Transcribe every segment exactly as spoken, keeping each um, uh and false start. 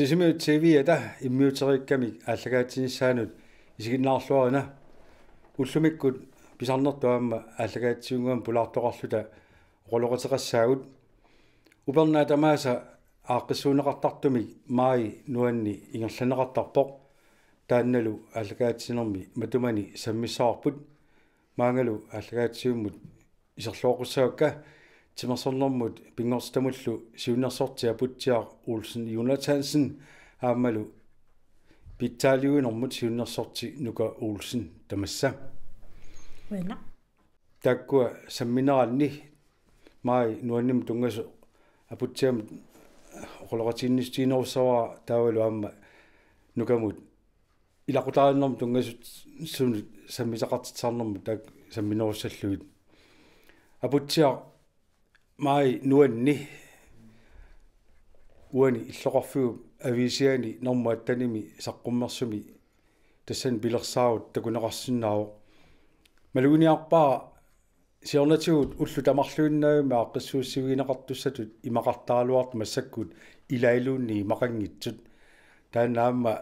Sisimiut T V-ata immiuteriikkamik aallakaatitsinissaanut isiginnaarluarina. Ullumikkut pisarnertut aamma aallakaatitsivinnguamik pulaartoqarluta oqaloqateqassaagut. Upernaaq tamaasa aaqqissuunneqartartumik maajip nuanni ingerlanneqartarpoq. Taannalu aallakaatitsinermi matumani sammissavarput. Maangalu aallakaatitsivimmut iserloqqussavakka. Timersornermut pinngortitamullu siunnersorti Aputsiaq Olsen Jonathansen aammalu pitsaaliuinermut siunnersorti Nuka Olsen tamassa. Uina. Taakkua sammineranni maajip nuannimut tunngasoq Aputsiamut oqaloqatiginnissutiginerussavara, taavalu aamma Nukamut ilaqutariinnermut tunngasunut sammisaqartitsisarnermut taakku samminerussallugit. Aputsiaq maajip nuanni uani illoqarfiup aviisiani normu attenimi saqqummersumi tassani pilersaarut takuneqarsinnaavoq. Maluginiarpara siornatigut ullut tamarluinnavimmik aaqqissuussivigineqartussatut imaqartaraluartut massakkut ilaaluunniit imaqanngitsut. Taanna aamma,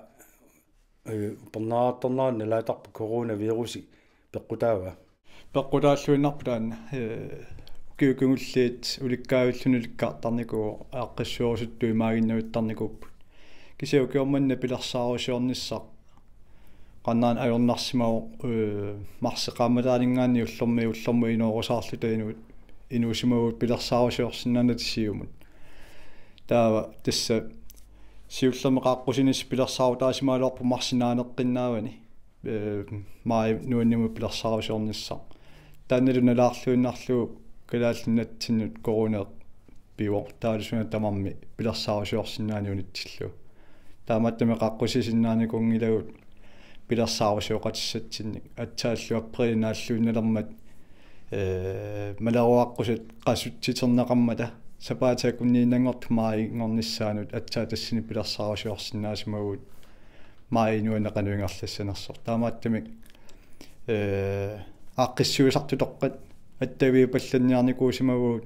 eh, upernaartarnerani nalaatarpoq coronavirusi peqqutaava? Peqqutaalluinnarpoq taanna, eh, ukiut kingulliit ulikkaavilluni ulikkaartarnikuuvoq, aaqqissuerusuttut imaaginnavittarnikuupput. Kisianni ukioq manna pilersaarusiornissaq qanoq ajornarsimavoq, eh, marsip qaammataaninngaanniit ullormiit ullormut inoorusaarluta inu-, inuusimavugut pilersaarusiorsinnaanata siumut. Taava tassa siullermik qaaqqusinissaq pilersaarutaasimagaluarpoq marsip naaneqqinnaavani, eh, maajip nuannimut pilersaarusiornissaq. Taannalu nalaarluinnarlugu Kalaallit Nunatsinnut corona pivoq, taavalu suna tamarmi pilersaarusiorsinnaaneq unitsillugu. Taamaattumik qaaqqusisinnaanikuunngilagut pilersaarusioqatissatsinnik. Aatsaallu apriilip naalluinnalermat, eh, maleruaqqusat qasutsiterneqarmata sapaatip akunniinnanngortut maajinngornissaannut aatsaat tassani pilersaarusiorsinnaasimavugut maajip nuanneq qanoq ingerlassanersoq. Taamaattumik, eh, aaqqissuisartutoqqat attaviipallanniarnikuusimavugut,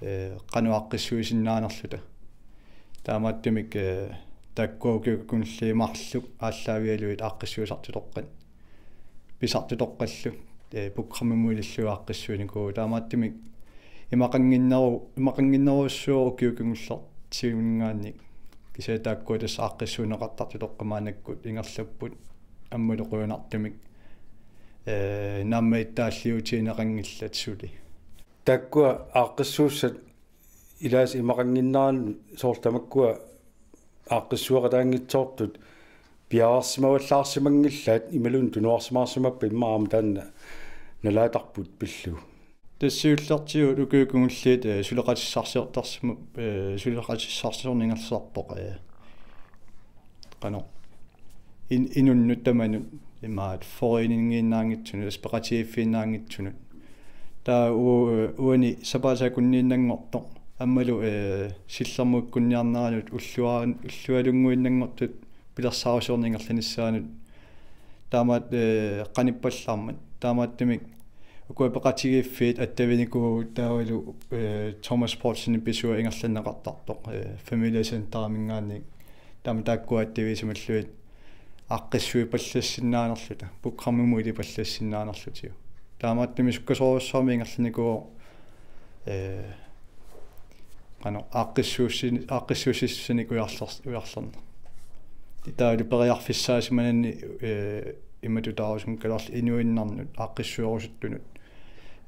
eh, qanoq aaqqissuisinnaanerluta. Taamaattumik, eh, taakkua ukiut kingulliit marluk aallaavigalugit aaqqissuisartutoqqat pisartutoqqallu, eh, programmimut ilillugu aaqqissuinikuuvugut. Taamaattumik imaqannginneru-, imaqannginnerujussuuvoq ukiut kingullertigut. Kisianni taakkua tassa aaqqissuunneqartartutoqqat maannakkut ingerlapput, aammalu qujanartumik, eh, naammagittaalliutigineqanngillat suli. Taakkua aaqqissuussat ilaasa imaqannginnerannut soorlu tamakkua aaqqissueqataanngitsoortut piareersimavallaarsimanngilaat imaluunniit tunuarsimaarsimappat immaqa aamma taanna nalaatarput pillugu? Tassa siullertigut ukiut kingulliit, eh, suleqatissarsiortarsimu-, eh, suleqatissarsiorneq ingerlasarpoq, eh, qanoq. In-, inunnut tamanut, imaat foreningiinnaanngitsunut, tassa peqatigiiffiinnaanngitsunut. Taava u-, uani sapaatip akunniinnanngortoq aammalu, eh, sillermukkunniarneranut ulluan-, ullualunnguinnanngortut pilersaarusiorneq ingerlanissaanut. Taamaat, eh, qanippallaarmat. Taamaattumik ukua peqatigiiffiit attavinikuuvugut taavalu, eh, Thomas Poulsenip pisua ingerlanneqartartoq, eh, Familiecenteriminngaanniit. Taama taakkua attaviisimallugit aaqqissuipallassinnaanerluta, programmimut ilipallassinnaanerlutigu. Taamaattumik sukkasoorujussuarmik ingerlanikuuvoq, eh, qanoq aaqqissuussin-, aaqqissuussissusinik ujarlers-, ujarlerneq. Taavalu periarfissaasimanani, eh, imatutaarusunngikkaluarlugu inuinnarnut, aaqqissuerusuttunut,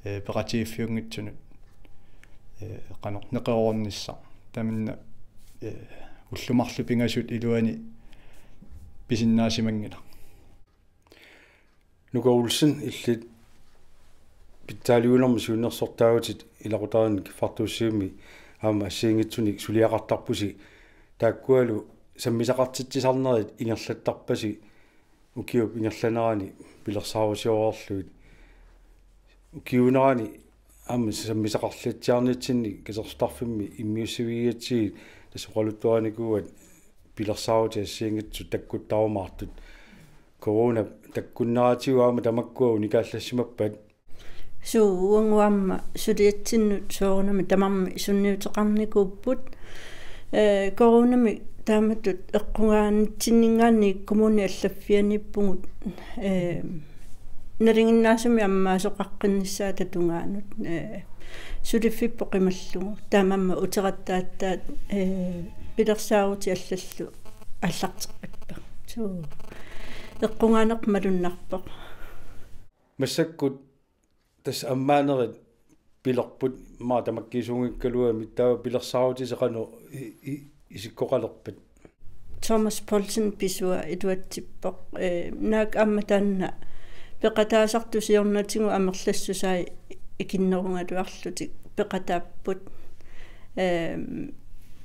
eh, peqatigiiffiunngitsunut, eh, qanoq neqeroornissaq. Tamanna, eh, ullut marluk pingasut iluani pisinnaasimannginnami. Nuka Olsen, illit pitsaaliuinermut siunnersortaavutit ilaqutariinni kiffartuussivimmi aamma assigiinngitsunik suliaqartarpusi, taakkualu sammisaqartitsisarnerit ingerlattarpasi ukiup ingerlanerani pilersaarusioreerlugit. Ukiuunerani aamma sammisaqarlatsiarnitsinni katersortarfimmi immiussivigigatsigit tassa oqaluttuarinikuuat pilersaarutit assigiinngitsut takkuttarumaartut. Corona takkunneratigut aamma tamakkua unikaallassimappat? Suu, uagut aamma suliatsinnut soorunami tamarmik sunniuteqarnikuupput. Eh, coronami Taamatut eqqugaanitsinninngaanniit kommuni allaffianiippugut, eh, nalinginnaasumik ammaasoqaqqinnissaata tungaanut, eh, suliffipput qimallugu. Taamaammat uteqattaartaat, eh, pilersaarutit allallu aallarteqqippagut. Suu. Eqqugaaneq malunnarpoq. Massakkut tassa ammaanerit pilerput, immaqa tamakkiisuunngikkaluamik, taava pilersaarutisi qanoq i-, i-, isikkoqalerpat? Thomas Poulsen pisua iluatsippoq. Eh, naak aamma taanna peqataasartut siornatigut amerlassusai ikinnerugaluarlutik peqataapput. Ehm,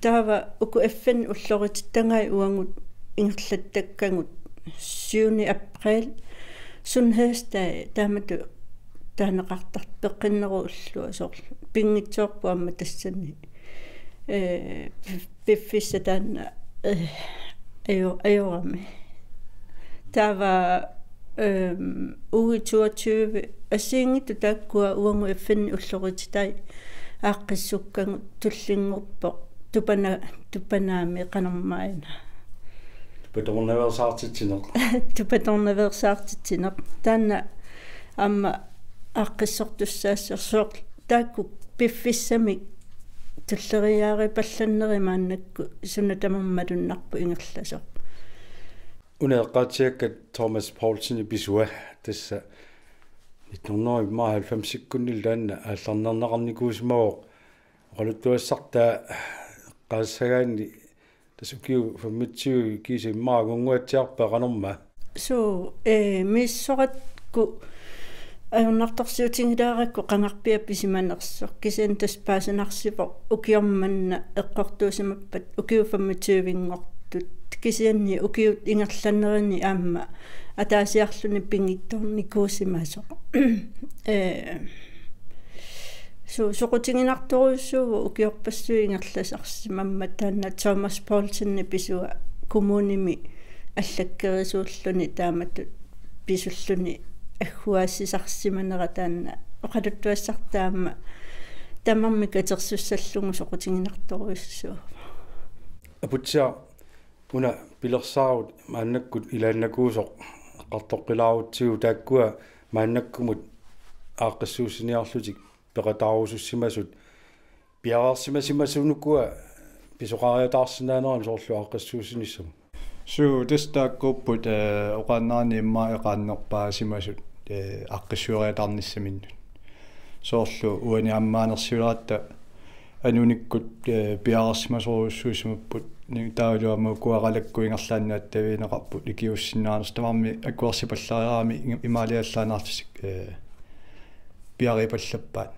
taava uku F N ulloritittagai uagut ingerlattakkagut syvende april sundhedsdag taamatut taaneqartartoq peqqinnerup ullua soorlu. Pinngitsoorpoq aamma tassani. Eh, pif-, piffissaq taanna, eh, ajo-, ajorami. Taava, ehm, uge toogtyve assigiinngitsut taakkua uagut F N ullorititai aaqqissukkagut tullinngorpoq tupana-, tupanaami qanormaana. Tupatornaveersaartitsineq. Tupatornaveersaartitsineq. Taanna aamma aaqqissortussaassooq soorlu taakku piffissamik tulleriiaaripallanneri maannakkut suna tamarmi malunnarpoq ingerlasoq. Una eqqaatsiakkat Thomas Poulsenip pisua tassa nitten hundrede og halvfemsikkunnilu taanna aallarnerneqarnikuusimavoq. Oqaluttuassartaa eqqaassagaanni tassa ukiut femogtyve kiisa immaqa angunnguatsiarpa qanormaa? Suu, eh, misissorakkut ajornartorsiutigilaarakku qangarpiaq pisimanersoq, kisianni tassa paasinarsivoq ukioq manna eqqortuusimappat ukiut femogtyvinngortut, kisianni ukiut ingerlanerini aamma ataasiarluni pinngitsoornikuusimasoq. Eh, suu, soqutiginartorujussuuvoq ukiorpassuit ingerlasarsimammat taanna Thomas Poulsenip pisua kommunimi allakkerisuulluni taamatut pisulluni agguaassisarsimanera taanna oqaluttuassartaa aamma tamarmik katersussallugu soqutiginartorujussuuvoq. Aputsiaq, una pilersaarut maannakkut ilaannakuusoq eqqartoqqilaarutsigu, taakkua maannakkumut aaqqissuussiniarlutik peqataarusussimasut piareersimasimasuunukua pisoqariataarsinnaaneramik soorlu aaqqissuussinissamut? Suu, tassa taakkuupput, eh, oqaannarani immaqa eqaannerpaasimasut, eh, aaqqissueriataarnissaminnut. Soorlu uani ammaanersiuleratta anunikkut, eh, piareersimasorujussuusimapput, ni-, taavalu aamma ukua aralakkut ingerlaannaq attavigineqarput ikiuussinnaanersoq, tamarmik akuersipallariarami i-, imaaliallaannarlutik, eh, piaripallappaat.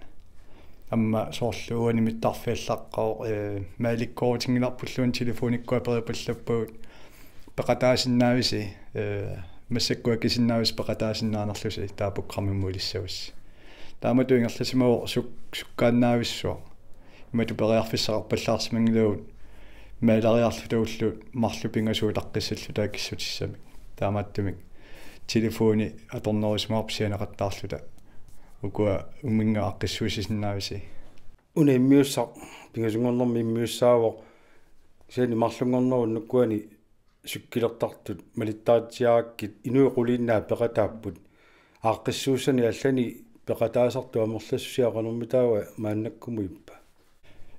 Aamma soorlu uani mittarfiallaqqavoq, eh, mailikkoorutinngilarpulluunniit telefonikkut aperipallappagut: Peqataasinnaavisi, eh, massakkut akisinnaavisi peqataasinnaanerlusi, taava programmimut ilissavassi. Taamatut ingerlasimavoq suk-, sukkaannaavissuaq. Imatut periarfissaqarpallaarsimanngilagut maileriarluta ullut marluk pingasut utaqqissalluta akissutissamik. Taamaattumik telefoni atornerusimavarput sianeqattaarluta: Ukua uminnga aaqqissuussisinnaavisi? Una immiussaq pingasunngornermi immiussaavoq, kisianni marlunngornerup unnukkuni cykelertartut malittaritsiarakkit inuit quliinnaat peqataapput. Aaqqissuussanik allanik peqataasartut amerlassusia qanormitaava maannakkumut ippa?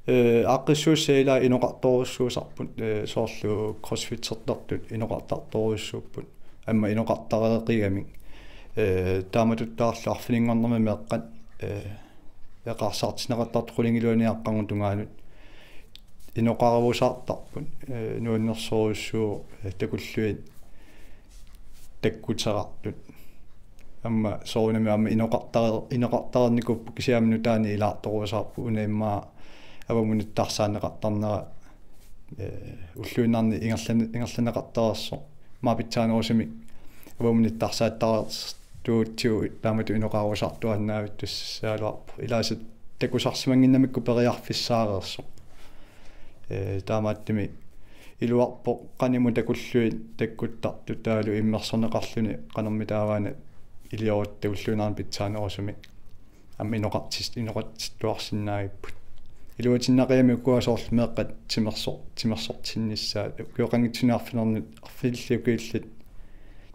Eh, aaqqissuussat ilaat inoqartorujussuusarput, eh, soorlu crossfittertartut inoqartartorujussuupput. Aamma inoqartareeqigamik. Eh, taamatuttaarlu arfininngornermi meeqqat, eh, eqaarsaartinneqartartut qulingiluaniaqqanngup tungaanut inoqarusaartarput, eh, nuannersorujussuuvoq, eh, takullugit takkuteqartut. Aamma soorunami aamma inoqartare-, inoqartarnikuupput, kisianni aamma nutaanik ilaartorusaarput, una immaqa avammut nittarsaaneqartarnera, eh, ulluinnarni ingerlan-, ingerlanneqartareersoq. Aamma pitsaanerusumik avammut nittarsaattareersoq tuutsiu taamatut inoqarusaartuaannavittussaagaluarpoq. Ilaasa takusarsimannginnamikku periarfissaareersoq. Eh, taamaattumik iluarpoq qanimut takullugit takkuttartut taavalu immersorneqarluni qanormitaava una iliorutta ulluinnarni pitsaanerusumik. Aamma inoqartis-, inoqartittuarsinnaagipput. iluatinnaqigamik ukua soorlu meeqqat timersor-, timersortinnissaat, ukioqanngitsunik arfineq-, arfineq-, ukiullit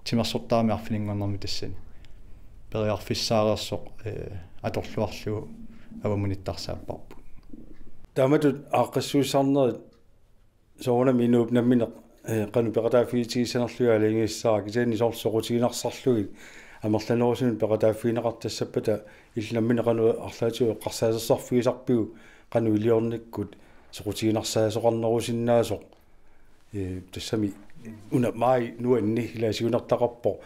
timersortaramik arfininngornermi tassani periarfissaareersoq, eh, atorluarlugu avammut nittarsaapput. Taamatut aaqqissuussisarnerit soorunami inuup nammineq, eh, qanoq peqataaffigisanerlugit aalajangigassara, kisianni soorlu soqutiginarsarlugit amerlanerusunik peqataaffigineqartassappata illit nammineq qanoq arlaatigut eqqarsaatersarfigisarpiuk qanoq iliornikkut soqutiginarsaasoqarnerusinnaasoq. Eh, tassami una maani nuanni ila siunertaqarpoq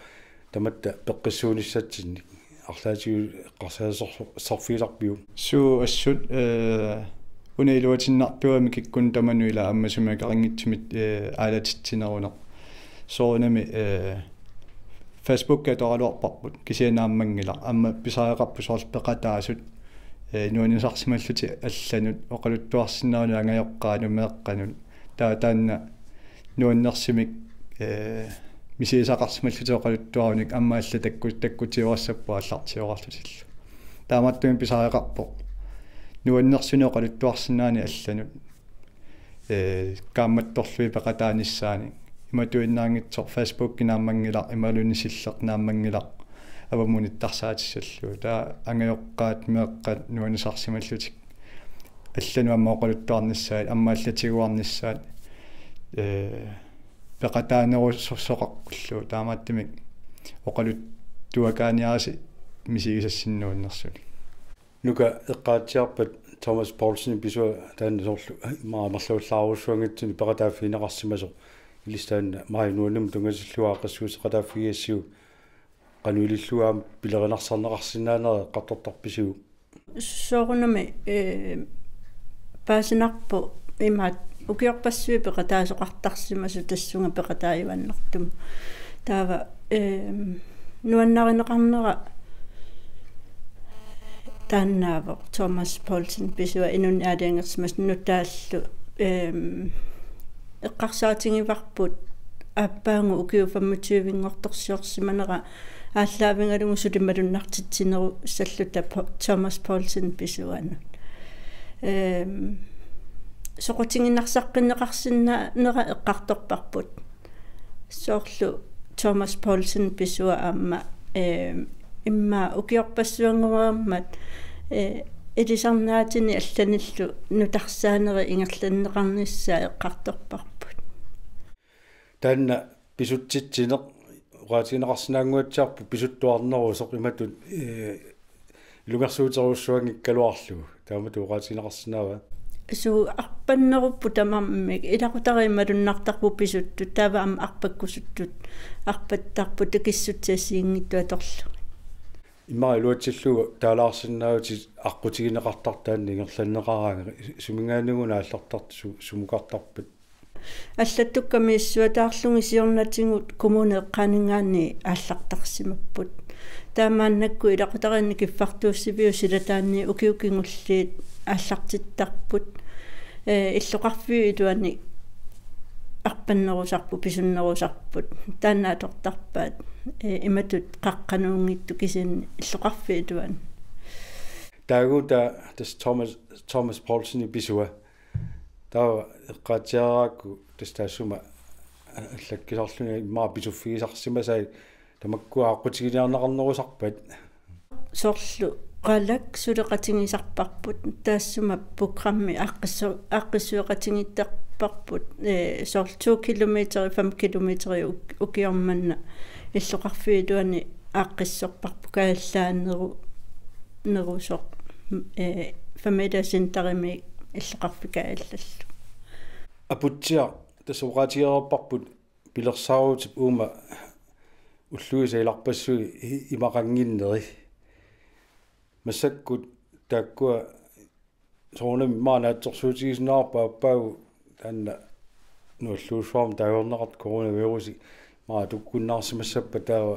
tamatta peqqissuunissatsinnik. Arlaatigut eqqarsaatersarfigisarpiuk? Suu, assut, eh, una iluatinnartuugami kikkunnut tamanut ila aamma sumut akeqanngitsumik, eh, aalatitsineruneq. Soorunami, eh, Facebooki atoraluarparput, kisianni naammanngilaq. Aamma pisariaqarput soorlu peqataasut, eh, nuannisarsimallutik allanut, oqaluttuarsinnaaneq angajoqqaanut, meeqqanut. Taava taanna nuannersumik, eh, misigisaqarsimallutik oqaluttuarunik aamma allat takku-, takkutigoorassapput aallartigoorarlutillu. Taamaattumik pisariaqarpoq nuannersunik oqaluttuarsinnaaneq allanut, eh, kaammattorlugit peqataanissaannik. Imatuinnaanngitsoq Facebooki naammanngilaq, imaluunniit Silleq naammanngilaq, avammut nittarsaatissallugu. Taava angajoqqaat, meeqqat nuannisarsimallutik allanut aamma oqaluttuarnissaat, aamma allat tiguarnissaat, eh, peqataanerusoqarpullu, taamaattumik oqaluttuakaaniarisi misigisassinnut nuannersunik. Nuka, eqqaatsiarpat Thomas Poulsenip pisua taanna soorlu, eh, immaqa amerlavallaarujussuanngitsunik peqataaffigineqarsimasoq, ilissi taanna maani nuannermut tunngatillugu aaqqissuusseqataaffigigassiuk, qanoq ilillugu aamma pilerinarsaarneqarsinnaanera eqqartortarpisiuk? Soorunami, eh, paasinarpoq imaattoq ukiorpassuit peqataasoqartarsimasut tassunga peqataajuaannartumut. Taava, eh, nuannarineqarnera taannaavoq Thomas Poulsenip pisua inunnik aalajangersimasoq nutaallu, eh, eqqarsaatigivarput aappaagu ukiut femogtyve-nngortorsiorsimanera aallaavigalugu suli malunnartitsinerussalluta Po-, Thomas Poulsenip pisuanut. Ehm, soqutiginarsaqqineqarsinnaanera eqqartorparput. Soorlu Thomas Poulsenip pisua aamma, ehm, immaqa ukiorpassuanngoreermat, eh, ilisarnaatini allanillu nutarsaaneri ingerlanneqarnissaat eqqartorparput. Taanna pisutsitsineq oqaatigineqarsinnaannguatsiarpoq pisuttuarnerusoq imatut, eh, ilungersuuterujussuanngikkaluarlugu. Taamatut oqaatigineqarsinnaava? Suu, arpannerupput tamarmik. Ilaqutariit malunnartarput pisuttut, taava aamma arpakkusuttut arpattarput takissutsip assigiinngitsut atorlugit. Immaqa iluatsillugu taalaarsinnaavutit aqqutigineqartartoq taanna ingerlanneqaraangat, suminngaanniit una aallartartut su-, sumukartarpat? Allattukkami issuataarlugit siornatigut kommunip eqqaaninngaanniit aallartarsimapput. Taamaannakkut ilaqutariinni kiffartuussiviup silataanni ukiut kingulliit aallartittarput. Eh, illoqarfiup iluani arpannerusarput, pisunnerusarput. Taanna atortarpaat, eh, imatut qaqqanuunngitsut kisianni illoqarfiup iluani. Taaguuta tassa Thomas, Thomas Poulsenip pisua. Taava eqqaatsiaraarakku tassa taassuma allakkisarluni immaqa pisuffigisarsimasai tamakkua aqqutiginiarneqarnerusarpat? Soorlu Qalak suleqatigisarparput, taassuma programmi aaqqissu-, aaqqissueqatigiittarparput, eh, soorlu to kilometer, fem kilometer uk-, ukioq manna illoqarfiup iluani aaqqissorparput kaajallaaneru-, nerusoq, eh, familiecenterimi illoqarfik kaajallallugu. Aputsiaq tassa oqaatigereerparput pilersaarutip uuma ulluisa ilarpassui i-, imaqannginneri. Massakkut taakkua soorunami immaqa naatsorsuutigisinnaarput aappaagu taanna nualluussuarmik taagorneqartoq coronavirusi immaqa atukkunnaarsimassappat taava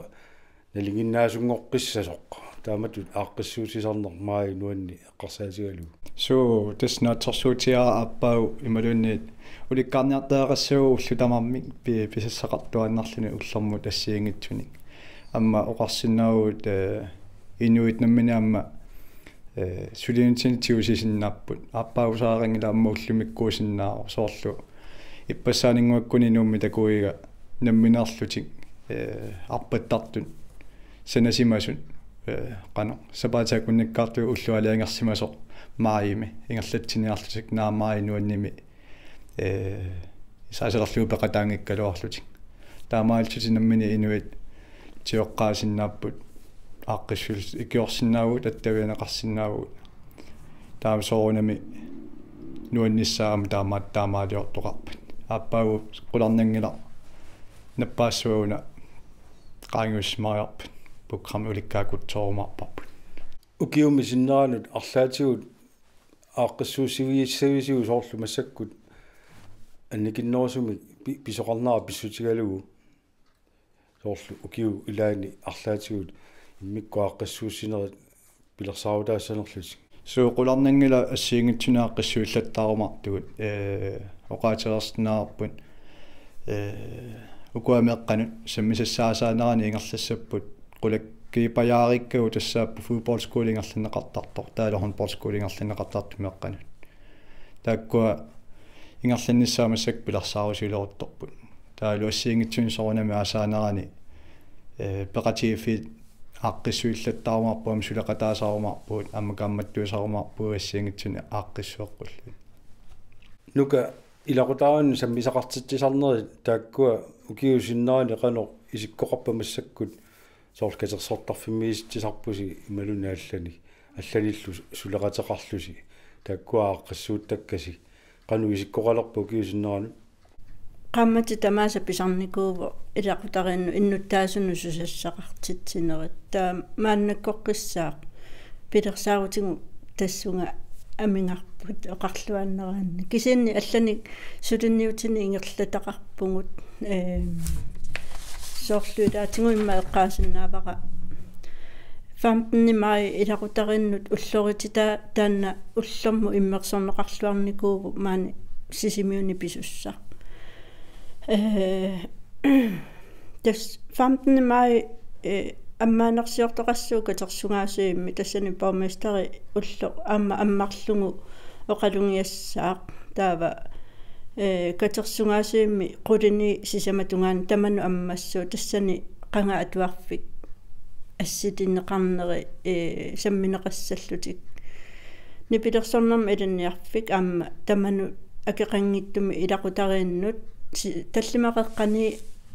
nalinginnaasunngorpassasoq. Taamatut aaqqissuussisarneq maani nuanni eqqarsaatigalugu. Suu, tassa naatsorsuutigaara aappaagu imaluunniit ulikkaarniartariaqassaagut ullut tamarmik pi-, pisassaqartuaannarluni ullormut assigiinngitsunik. Aamma oqarsinnaavugut, eh, inuit namminneq aamma, Ee, sulinutinni tigusisinnaapput. Aappaagusaaranngilagut aamma ullumikkuusinnaavoq soorlu. Ippassaaninnguakkuni Nuummi takuiga nammineerlutik, ee, arpattartut sanasimasut, ee, qanoq. Sapaatip akunnikkaartut ullut aalajangersimasoq maajimi. Ingerlatsiniarlutik naak maaji nuannimi. Ee, isaasalerlugu peqataanngikkaluarlutik. Taamaalillutik nammineq inuit tigoqqaasinnaapput aaqqissuul-, ikiorsinnaavugut, attavigineqarsinnaavugut. Taava soorunami nuannissaammat taama-, taamaaliortoqarpat. Aappaagu qularnanngilaq nappaassuaguna qaangiussimariarpat programmi ulikkaakutsorumaarparput. Ukiumi sinneranut arlaatigut aaqqissuussivigissavisigut soorlu massakkut annikinnerusumik pi-, pisoqarnera pissutigalugu soorlu ukiup ilaani arlaatigut immikkut aaqqissuussinerit pilersaarutaassanerlutik. Suu, qularnanngilaq assigiinngitsunik aaqqissuillattaarumaartugut, ee, oqaaseqarsinnaavarput, ee, ukua meeqqanut sammisassaasaaneranik ingerlassapput, qulakkiipajaarikkagut tassaapput fodboldskole ingerlanneqartartoq, taavalu håndboldskole ingerlanneqartartoq meeqqanut. Taakkua ingerlannissaat massakkut pilersaarusiuleruttorput. Taavalu assigiinngitsunik soorunami aasaanerani, ee, peqatigiiffiit aaqqissuillattaarumaarpugut, aamma suleqataasaarumaarpugut, aamma kaammattuisaarumaarpugut assigiinngitsunik aaqqissueqqullugit. Nuka, ilaqutariinnut sammisaqartitsisarnerit taakkua ukiut sinnerani qanoq isikkoqarpa massakkut, soorlu katersortarfimmiisitsisarpusi imaluunniit allanik, allanillu suleqateqarlusi, taakkua aaqqissuuttakkasi, qanoq isikkoqalerpa ukiut sinneranut? Qaammatit tamaasa pisarnikuuvoq ilaqutariinnut innuttaasunut susassaqartitsinerit. Taava maannakkoqqissaaq pilersaarutigut tassunga amigarput oqarluaannaraanni. Kisianni allanik suliniutinik ingerlataqarpugut, ehm, soorlu ilaatigut immaqa eqqaasinnaavara femtende maj ilaqutariinnut ullorititaa, taanna ullormut immersorneqarluarnikuuvoq maani Sisimiuni pisussaq. Ee, tassa femtende maj, ee, ammaanersiortoqassaaq katersugaasivimmi, tassani borgmesteri ulloq aamma ammarlugu oqalugiassaaq. Taava, ee, katersugaasivimmi qulini sisamatungaani tamanut ammassaaq, tassani qanga atuarfik assitinneqarneri, ee, sammineqassallutik. Nipilersornermi ilinniarfik aamma tamanut akeqanngitsumik ilaqutariinnut si-, tallimat qeqqani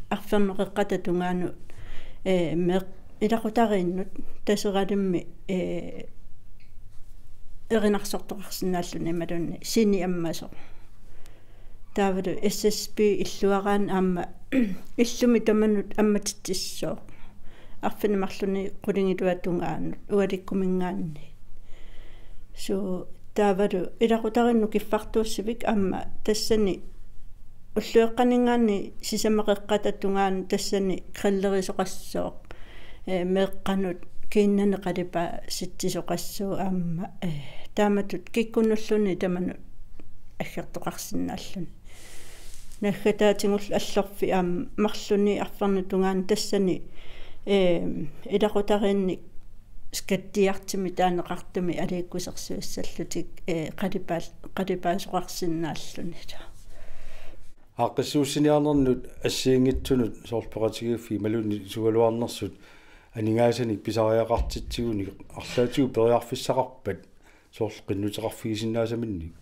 arfernup qeqqata tungaanut, ee, meeq-, ilaqutariinnut Taseralimmi, ee, erinarsortoqarsinnaalluni imaluunniit sini ammasoq. Taavalu S S P illuaraanni aamma illumi tamanut ammatitsissooq. Arfineq-marlunut qulingiluat tungaanut ualikkuminngaanniit. Suu, taavalu ilaqutariinnut kiffartuussivik aamma tassani ullueqqaninngaanniit sisamat qeqqata tungaanut tassani grillerisoqassooq. Ee, meeqqanut kiinnani qalipaasitsisoqassooq aamma, ee, taamatut kikkunnulluunniit tamanut aggertoqarsinnaalluni. Naggataatigullu allorfik aamma marlunni arfernup tungaanut tassani, ee, ilaqutariinnik skattiartumik taaneqartumik aliikkusersuissallutik, ee, qalipaal-, qalipaasoqarsinnaallunilu. Aaqqissuussiniarnernut assigiinngitsunut soorlu peqatigiiffiit imaluunniit sugaluarnersut aningaasanik pisariaqartitsigunik arlaatigut periarfissaqarpat soorlu qinnuteqarfigisinnaasaminnik?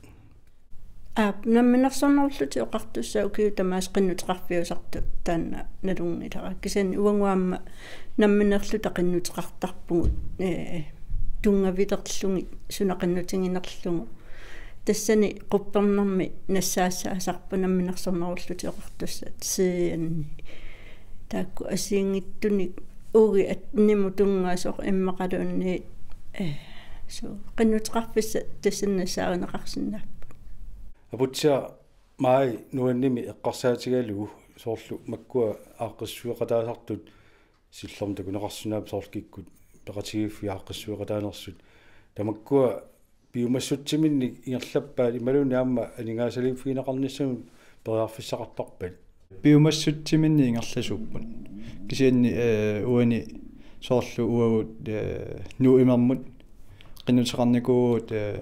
Aap, Namminersornerullutik Oqartussat ukiut tamaasa qinnuteqarfiusartut taanna nalunngilara. Kisianni uagut aamma nammineerluta qinnuteqartarpugut, ee, tunngavilerlugit suna qinnutiginerlugu. Tassani quppernermi nassaassaasarput Namminersornerullutik Oqartussat sianni. Taakku assigiinngitsunik uagut attenimut tunngasoq immaqaluunniit, ee, suu, qinnuteqarfissat tassani nassaarineqarsinnaapput. Aputsiaq, maj nuannimi eqqarsaatigalugu soorlu makkua aaqqissueqataasartut sillormut takuneqarsinnaapput soorlu kikkut peqatigiiffiit aaqqissueqataanersut. Tamakkua piumassutsiminnik ingerlappaat imaluunniit aamma aningaasaliiffigineqarnissamut periarfissaqartarpat? Piumassutsiminnik ingerlasuupput. Kisianni, ee, uani soorlu uagut, ee, Nuummermut Qinnuteqarnikuuvugut, eh,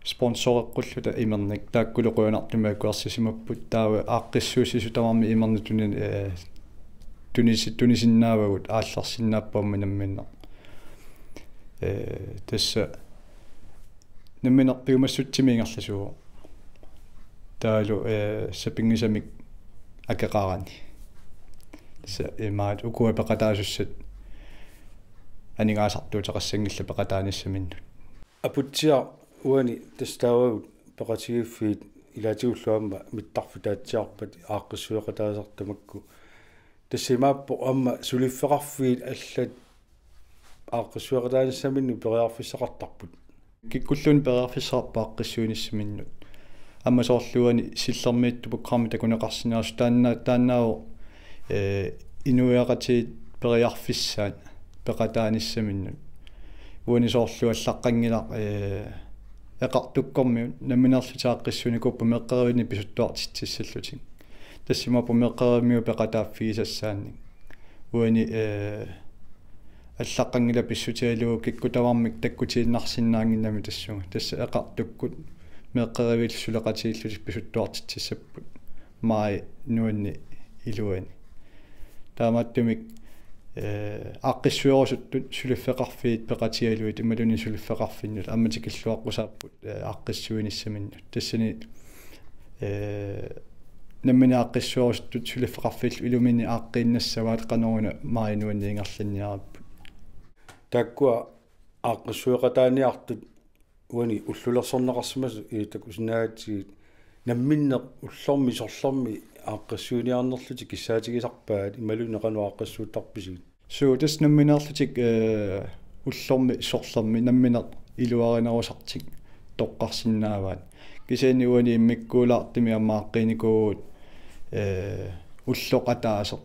sponsoreqqulluta imernik, taakkulu qujanartumik akuersisimapput, taava aaqqissuussisut tamarmik imernik tuni-, eh, tunisi-, tunisinnaavagut aallarsinnaapput aamma namminneq. Eh, tassa namminneq piumassutsimi ingerlasuuvoq. Taavalu, eh, sapinngisamik akeqarani. Tassa imaat ukua peqataasussat aningaasartuuteqassanngillat peqataanissaminnut. Aputsiaq, uani tassa taavagut peqatigiiffiit ilaatigullu aamma mittarfik taatsiarpat aaqqissueqataasartut makku. Tassa imaappoq aamma suliffeqarfiit allat aaqqissueqataanissaminnut periarfissaqartarput. Kikkulluunniit periarfissaqarpoq aaqqissuinissaminnut. Aamma soorlu uani Sillermiittut programmi takuneqarsinnaasoq taanna, taannaavoq, eh, inuiaqatigiit periarfissaat peqataanissaminnut. Uani soorlu allaqqanngilaq, eh, Eqartukkormiut nammineerlutik aaqqissuinikuupput meeqqerivinnik pisuttuartitsissallutik. Tassa imaappoq meeqqerivimmiut peqataaffigisassaannik. Uani, eh, allaqqanngilaq pissutigalugu kikkut tamarmik takkutiinnarsinnaannginnami tassunga. Tassa Eqartukkut meeqqeriviillu suleqatigiillutik pisuttuartitsissapput maajip nuanni iluani. Taamaattumik, eh, aaqqissuerusuttut suliffeqarfiit peqatigalugit imaluunniit suliffeqarfinnut aamma tikilluaqqusaapput, eh, aaqqissuinissaminnut. Tassani, eh, nammineq aaqqissuerusuttut suliffeqarfiillu iluminni aaqqiinnassavaat qanoruna maajip nuanni ingerlanniaripput. Taakkua aaqqissueqataaniartut uani ullulersorneqarsimasut takusinnaagatsigit namminneq ullormi sorlermi aaqqissuiniarnerlutik kissaatigisarpaat imaluunniit qanoq aaqqissuuttarpisigit? Suu, tassa nammineerlutik, eh, ullormi sorlermi nammineq iluarinerusartik toqqarsinnaavaat. Kisianni uani immikkuulaartumik aamma aaqqiinikuuvugut, eh, ulloq ataaseq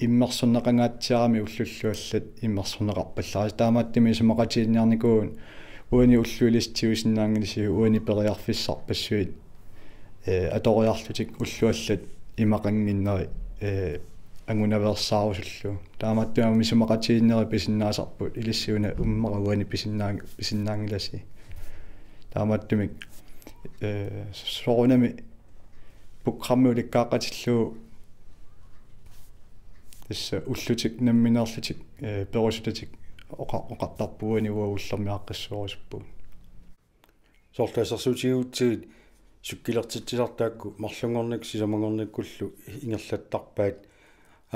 immersorneqangaatsiarami ullullu allat immersorneqarpallaarisi. Taamaattumik isumaqatiginninniarnikuuvugut uani ullut ilissi tigusinnaanngilasigit uani periarfissarpassuit, eh, atoriarlutik ullut allat imaqannginneri, eh, angunaveersaarusullugu. Taamaattumik isumaqatigiinnerit pisinnaasarput ilissi una ummera uani pisinnaa-, pisinnaanngilasi. Taamaattumik, eh, soorunami programmi ulikkaaqqatillugu tassa ullutik nammineerlutik, eh, perusutatik oqa-, oqartarpugut uani uagut ullormi aaqqissuerusuppugut. Soorlu assersuutigigutsigit sukkilertitsisartut taakku marlunngornikkut sisamanngornikkullu ingerlattarpaat.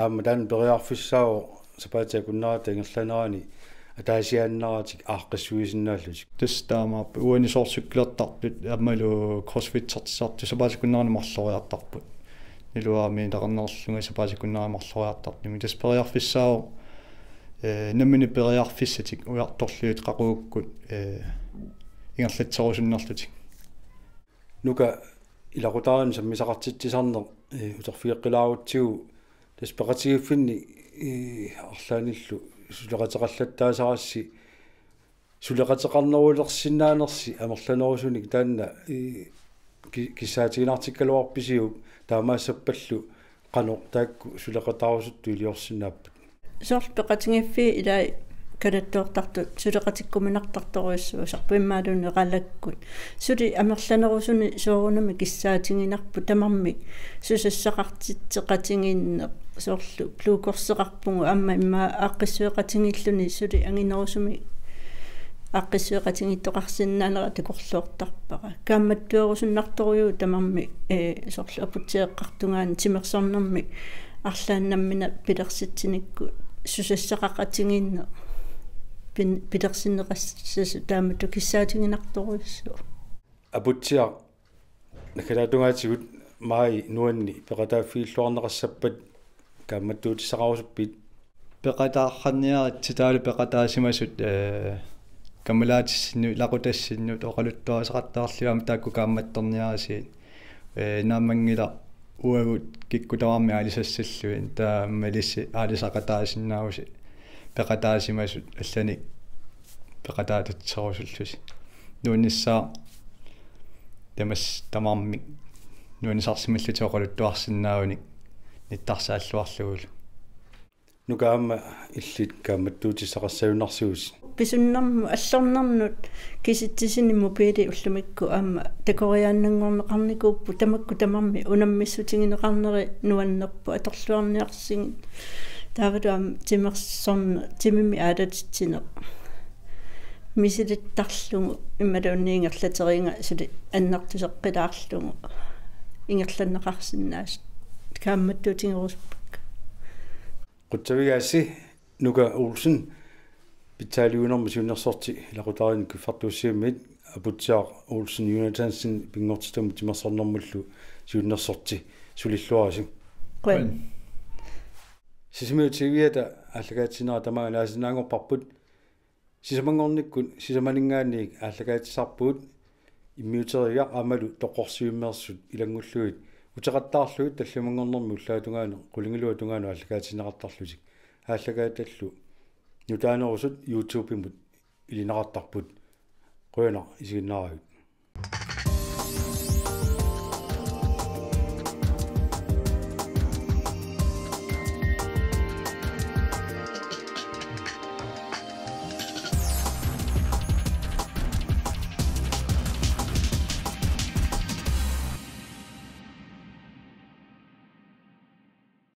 Aamma taanna periarfissaavoq sapaatip akunnerata ingerlanerani ataasiaannaratik aaqqissuisinnaallutik. Tassa taamaappoq uani soorlu sukkilertartut aammalu crossfittertitsisartut sapaatip akunnerani marloriartarput. Niluarami taqarnerlunga sapaatip akunnerani marloriartartumi. Tassa periarfissaavoq, eh, nammineq periarfissatik ujartorlugit qaqugukkut, eh, ingerlatserusunnerlutik. Nuka, ilaqutariinnut sammisaqartitsisarneq, eh, uterfigeqqilaarutsigu tassa peqatigiiffinni, eh, arlaannillu suleqateqallattaasarassi suleqateqarnerulersinnaanersi amerlanerusunik taanna, eh, ki-, kissaatiginartikkaluarpisiuk taamaassappallu qanoq taakku suleqataarusuttut iliorsinnaapput? Soorlu peqatigiiffiit ilai kalattoortartut suleqatikkuminartartorujussuusarput imaluunniit qalakkut. Suli amerlanerusuni soorunami kissaatiginarpoq tamarmik susassaqartitseqatigiinneq soorlu glukoseqarpugut aamma immaqa aaqqissueqatigiilluni suli anginerusumik aaqqissueqatigiittoqarsinnaanera takorloortarpara. Kaammattuerusunnartorujuuvoq tamarmik, eh, soorlu aputsiaq eqqartugaanni timersornermi arlaannik nammineq pilersitsinikkut susassaqaqatigiinneq pin-, pilersinneqassasut taamatut kissaatiginartorujussuuvoq. Aputsiaq naggataata tungaatigut maajip nuanni peqataaffigilluarneqassappat kaammattuutissaqarusuppit? Peqataarniaritsi taavalu peqataasimasut, eh, kammalaatissinni, ilaqutassinnut oqaluttuarisaqattaarlugit aamma taakku kaammattorniarisigit. Eh, naammanngilaq uagut kikkut tamarmik aalisassallugit, taamaalillusi aalisaqataasinnaavusi peqataasimasut allanik peqataatatserusullusi. Nuannissaaq tamassi tamarmik nuannisarsimallutik oqaluttuarsinnaavunik nittarsaalluarlugulu. Nuka, aamma illit kaammattuutissaqassagunarsivusi. Pisunnermut allornernut kisitsisinik mobiili ullumikkut aamma takoriaannanngorneqarnikuupput, tamakku tamarmik unammissutigineqarneri nuannerput atorluarniarsigit. Taavalu aamma timersorneq, timimik aalatitsineq misilittarlugu imaluunniit ingerlateriiga suli annertuseqqilaarlugu ingerlanneqarsinnaasut kaammattuutigerusuppakka. Qutsavigaassi Nuka Olsen, pitsaaliuinermut siunnersorti ilaqutariinnut kiffartuussivimmit, Aputsiaq Olsen Jonathansen pinngortitamut timersornermullu siunnersorti, sulilluarisi. Qujan. Sisimiut T V-ata aallakaatitsinerat tamaanga naasinnaanngorparput. Sisamanngornikkut sisamaninngaanniit aallakaatitsisarpugut, immiuteriigaq aammalu toqqorsivimmeersut ilanngullugit uteqattaarlugit tallimanngornermi ullaatungaanut qulingiluatungaanut aallakaatinneqartarlutik. Aallakaatallu nutaanerusut YouTube-imut ilineqartarput. Qujanaq isiginnaaravit.